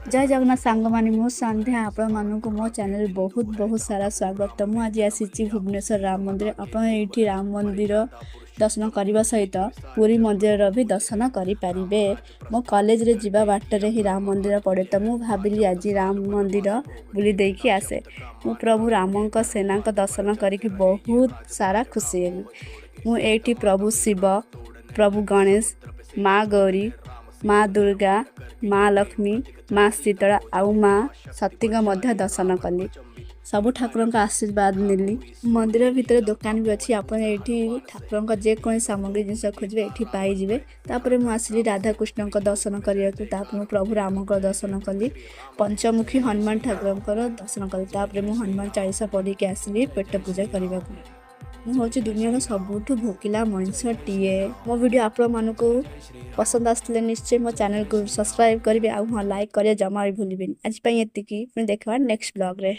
ଜୟ ଜଗନ୍ନାଥ ସାଙ୍ଗମାନେ, ମୁଁ ସନ୍ଧ୍ୟା। ଆପଣମାନଙ୍କୁ ମୋ ଚ୍ୟାନେଲ୍ ବହୁତ ବହୁତ ସାରା ସ୍ୱାଗତ। ମୁଁ ଆଜି ଆସିଛି ଭୁବନେଶ୍ୱର ରାମ ମନ୍ଦିର। ଆପଣ ଏଇଠି ରାମ ମନ୍ଦିର ଦର୍ଶନ କରିବା ସହିତ ପୁରୀ ମନ୍ଦିରର ବି ଦର୍ଶନ କରିପାରିବେ। ମୋ କଲେଜରେ ଯିବା ବାଟରେ ହିଁ ରାମ ମନ୍ଦିର ପଡ଼େ, ତ ମୁଁ ଭାବିଲି ଆଜି ରାମ ମନ୍ଦିର ବୁଲି ଦେଇକି ଆସେ। ମୁଁ ପ୍ରଭୁ ରାମଙ୍କ ସେନାଙ୍କ ଦର୍ଶନ କରିକି ବହୁତ ସାରା ଖୁସି ହେଲି। ମୁଁ ଏଇଠି ପ୍ରଭୁ ଶିବ, ପ୍ରଭୁ ଗଣେଶ, ମା ଗୌରୀ, ମା ଦୁର୍ଗା, ମା ଲକ୍ଷ୍ମୀ, ମା ଶୀତଳା ଆଉ ମା ସତୀଙ୍କ ମଧ୍ୟ ଦର୍ଶନ କଲି। ସବୁ ଠାକୁରଙ୍କ ଆଶୀର୍ବାଦ ନେଲି। ମନ୍ଦିର ଭିତରେ ଦୋକାନ ବି ଅଛି। ଆପଣ ଏଇଠି ଠାକୁରଙ୍କ ଯେକୌଣସି ସାମଗ୍ରୀ ଜିନିଷ ଖୋଜିବେ, ଏଇଠି ପାଇଯିବେ। ତାପରେ ମୁଁ ଆସିଲି ରାଧାକୃଷ୍ଣଙ୍କ ଦର୍ଶନ କରିବାକୁ। ତାପରେ ମୁଁ ପ୍ରଭୁ ରାମଙ୍କ ଦର୍ଶନ କଲି, ପଞ୍ଚମୁଖୀ ହନୁମାନ ଠାକୁରଙ୍କର ଦର୍ଶନ କଲି। ତାପରେ ମୁଁ ହନୁମାନ ଚାଳିଶା ପଢ଼ିକି ଆସିଲି ପେଟ ପୂଜା କରିବାକୁ। ମୁଁ ହେଉଛି ଦୁନିଆର ସବୁଠୁ ଭୋକିଲା ମଣିଷଟିଏ। ମୋ ଭିଡ଼ିଓ ଆପଣମାନଙ୍କୁ ପସନ୍ଦ ଆସିଥିଲେ ନିଶ୍ଚୟ ମୋ ଚ୍ୟାନେଲକୁ ସବସ୍କ୍ରାଇବ୍ କରିବେ ଆଉ ହଁ, ଲାଇକ୍ କରିବା ଜମା ବି ଭୁଲିବେନି। ଆଜି ପାଇଁ ଏତିକି, ପୁଣି ଦେଖିବା ନେକ୍ସଟ ବ୍ଲଗ୍ରେ।